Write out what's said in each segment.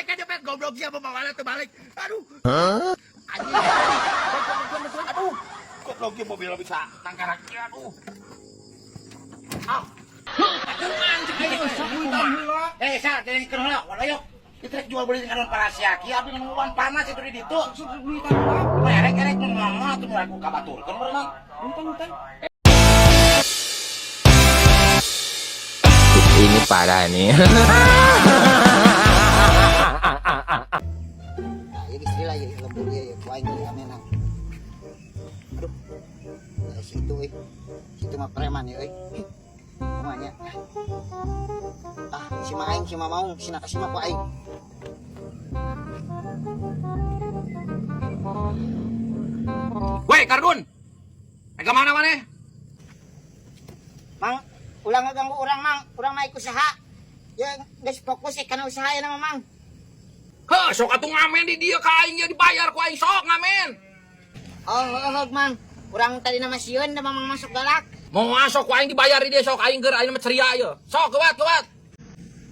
Aing kajepet goblok sia bawa teu balik. Aduh. Anjing. Aduh. Goblok ieu mobil bisa tangkarak. Aduh. Ah. Eh, sal, jadi keur heula, waduh yuk. Itu rek jual beli dengan para sia abdi nungguan panas itu di ditu. Erek erek nu ngomong atuh nu rek ka baturkeun berenang. Ini parah nih. Nah, ini istri lah ya, lembur dia ya, ku aing deui amenan. Aduh. Ya, si itu euy. Si itu mah preman ya euy. Kumaha nya? Ah, si ma aing, si ma maung, si nak si ma ku aing. Woi, Kardun. Eh, mana maneh? Mang, ulah ngaganggu urang mang, urang mah usaha. Ya, geus fokus eh kana usaha ya nama mang. Heh, sok atuh ngamen di dieu ka aing dibayar ku aing sok ngamen. Oh, oh, oh, mang. Urang tadi nama sieun da mamang masuk galak. Mau sok ku aing dibayar di dieu sok aing keur aing mah ceria ieu. Sok kewat kewat.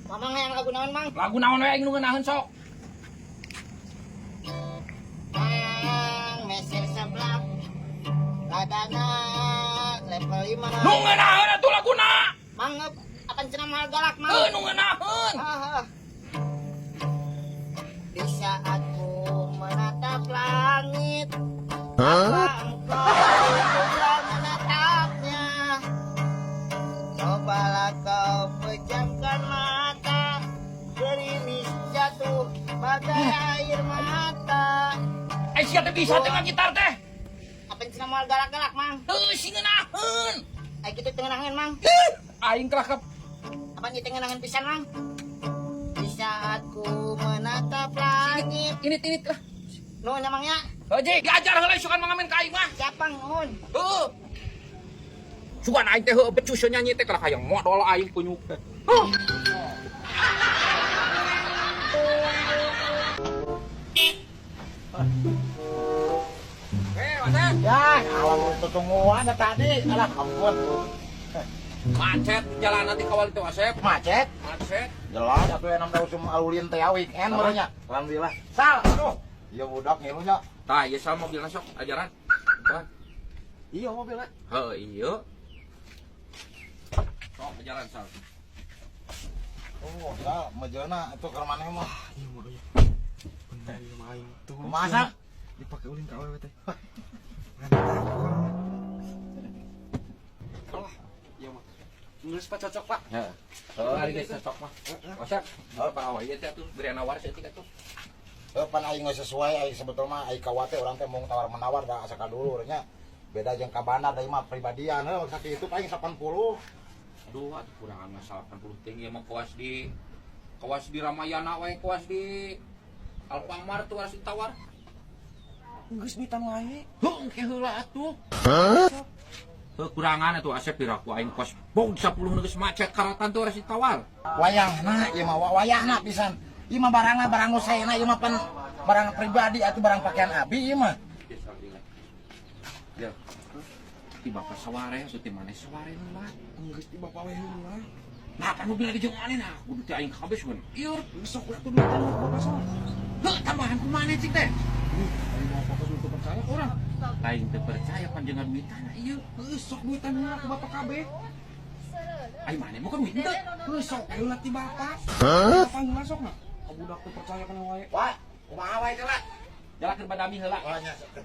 Mamang yang lagu naon mang? Lagu naon we aing nu ngeunaheun sok. Mang, meser seblak. Ladana level 5. Nu ngeunaheun atuh laguna. Mang, apan cenah mahal galak mang. Heuh, nu ngeunaheun. Ah, ah. Di saat ku menatap langit, apa engkau juga menatapnya? Cobalah kau pejamkan mata, gerimis jatuh bagai air mata. Eh, sia teh bisa teh gitar teh. Apa cenah moal galak-galak, Mang? Heuh, si ngeunaheun. Ai kitu teu ngeunaheun, Mang. Aing kalah ka Apa ieu teu ngeunaheun pisan, Mang? Di saat ku menatap langit. Ini tinit lah. Nuhun ya, Mang ya. Heuh, Ji, diajar heula sugan mangamen ka aing mah. Siapa nuhun? Heuh. Sugan aing teh heuh becus nyanyi teh kalah hayang modol aing kunyuk teh. Huh. Eh, Wasep. Ya, awal tutungguan tadi. Alah, ampun. Macet jalan nanti kawal itu Asep. Macet. Macet. Jelas atuh enam da usum alulin teh weekend meureun nya. Alhamdulillah. Sal, aduh. Iya budak ngilunya. Tah, ieu sal mobilna sok ajaran. Wah. Iya mobilnya. Heuh, iya. Sok ajaran sal. Oh, sal, mejeuna atuh keur maneh mah. Iya mah euy. Bener ieu mah aing tuh. Kumaha sal? Dipake ulin ka awewe teh. Mantap pokona mah. Alah, ieu mah. Geus Pak cocok Pak. Heeh. Heuh, ari geus cocok mah. Wasep, heuh Pak Awa ieu teh atuh beri nawar saeutik atuh. Heuh, pan aing geus sesuai aing sebetulna mah aing kawate urang teh mung tawar menawar da asa ka dulur nya. Beda jeung ka bandar da ieu mah pribadian heuh sakitu aing 80. Aduh, atuh kurangan mah 80 ting ieu mah kawas di Ramayana wae kawas di Alfamart tuh harus ditawar. Geus duitan wae. Heuh, engke heula atuh. Heuh, kurangan atuh Asep piraku aing kos bog 10 geus macet karatan tuh harus ditawar. Wayahna ieu mah wayahna pisan. Ieu mah barangna barang nu saena ieu mah pan barang pribadi atuh barang pakaian abi ieu mah. Ya. Ti bapak saware, atuh ti maneh saware heula. Geus di bapak we heula. Nah, kan mobil di jeung maneh nah, kudu teh aing kabeh sugan. Ieu, Geus sok atuh duitan ku bapak sok. heuh tambahan ku maneh cik teh. Aing mah fokus teu percaya ka urang. Aing teu percaya panjenengan duitan ieu. Geus sok duitan heula ku bapak kabeh. Aing maneh mau ka duit teu? Geus sok heula ti bapak. Bapak heula sok na. Ka budak teu percaya kana wae. Wah, kumaha wae teh lah. Jalakeun badami heula. Oh nya sok.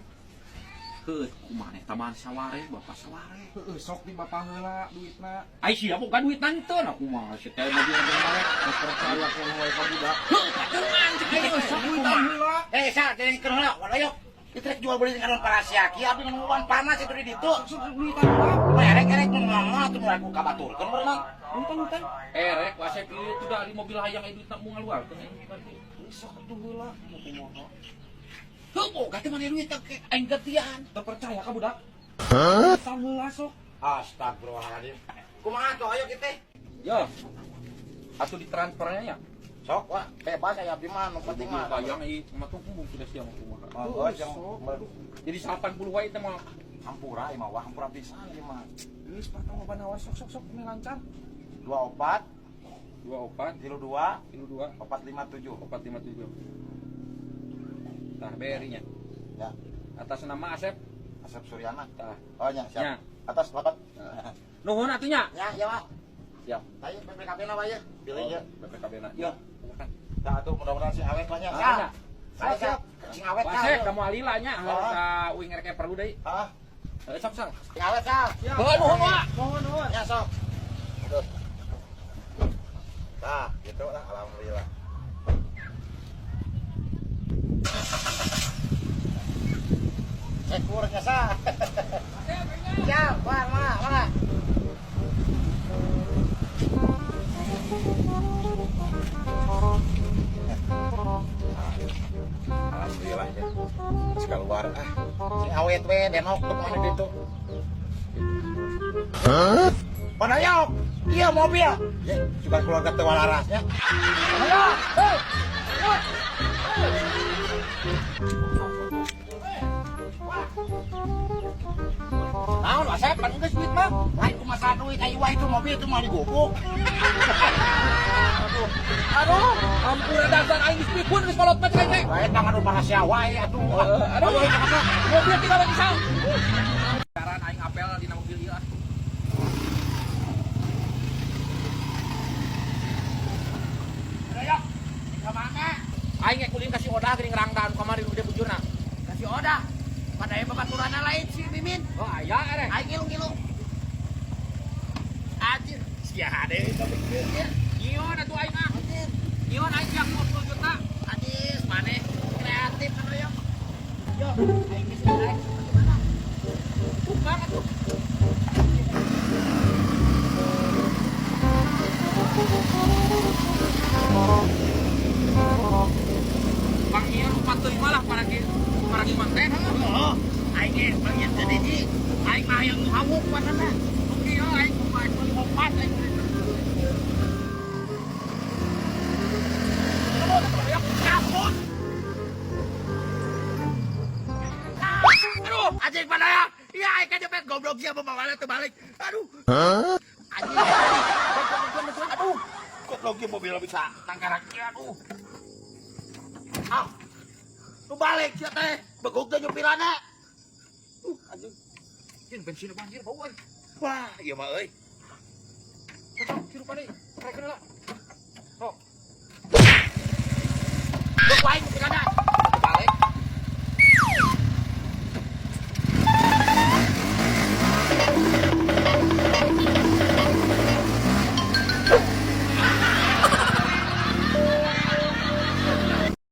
Heuh, kumaneh tambahan saware, bapak saware. Heeh, sok di bapak heula duitna. Ai sia boga duit nanteun aku mah si teh mobil jeung maneh. Teu percaya kana wae ka budak. Heuh, patungan cik aing. Geus sok duitan heula. Eh, sal, jadi keur heula, waduh yuk. Itu rek jual beli dengan para sia abdi nungguan panas itu di ditu. Sok duitan heula. Erek erek nu ngomong atuh nu rek ka baturkeun berenang. Duitan duitan. Erek wasep ieu tuh dari mobil hayang aya duitna mau ngaluarkeun aing berarti. Geus sok atuh heula. Mau kumaha. Heuh, boga teh maneh duit teh aing gantian. Teu percaya ka budak. Duitan heula sok. Astagfirullahaladzim. Kumaha tuh ayo kita. Yo. Atuh ditransfernya ya. Sok wah, bebas aya abdi mah nu penting mah. Bayang ieu mah tuh kumbung sudah siang kumaha. Oh, jeung Jadi 80 wae teh mah hampura ieu mah wah hampura pisan ieu mah. Geus Pak tong loba nawar sok sok sok meh lancar. 24 24 32 32 457. 457. Tah BRI nya. Ya. Atas nama Asep. Asep Suryana. Tah. Oh nya, siap. Ya. Atas 8. Nuhun atuh nya. Ya, ya, Pak. Siap. Tanya BPKB na Pak ya. Pilih ya. BPKB na. Ya. Silakan. Nah, atuh mudah-mudahan sing awet lah nya. Ah, Siap. nya. Siap, siap. Sing awet Wah, Sek, kamu alila nya. Ah. Ka uing rek perlu deui. Ah, Heuh, sok sok. sing awet sal. Heuh, nuhun wa. Nuhun nuhun. Ya, sok. Aduh. Nah, gitu lah alhamdulillah. Sekurnya sah. Siap, wah, wah, wah. Alhamdulillah ya. Geus keluar ah. Sing awet we denok tuh mana ditu. Panayok, iya mobil. Ya, juga keluarga teu walarasnya. Panayok, hei. Naon Asep, pan geus duit mah. Lain ku masalah duit, ayo wah itu mobil itu mah diguguk. Aduh, aduh, ampura dasar aing geus pikun geus kolot mah cek cek. Bae tangan rahasia wae atuh. Aduh, mobil tinggal lagi sang. Sekarang aing apel dina mobil ieu ah. Ayo, ka mana? Aing ge kulin kasih odah geuning rangdan kamari nu gede bujurna. Kasih odah. Pada yang babaturanna lain si Mimin. Oh, aya erek. Aing ngilu-ngilu. Anjir, sia hade itu pikir. Nyion atuh aing ah. Anjir, Nyion aing siap 20 juta. anjir, maneh kreatif kan yo. Yo, aing geus naik gimana? Tukang atuh. Bang ieu rupa teuing mah lah paragi paragi mah teh. Oh, aing ge panggil teu di. Aing mah hayang nu hawuk panana. Oke yo aing kumaha meuli opat aing. Kabut. Aduh, anjing pada ya. Iya, aing kejepet goblok sia bawa terbalik. Aduh. Anjing. Aduh. Goblok ieu mobil bisa tangkarak. Aduh. Ah. Nu balik sia teh. Begog teh nyupirana. Anjing. Yin bensin banjir bau euy. Wah, ieu mah euy. Cocok hirupan deui. Rek heula.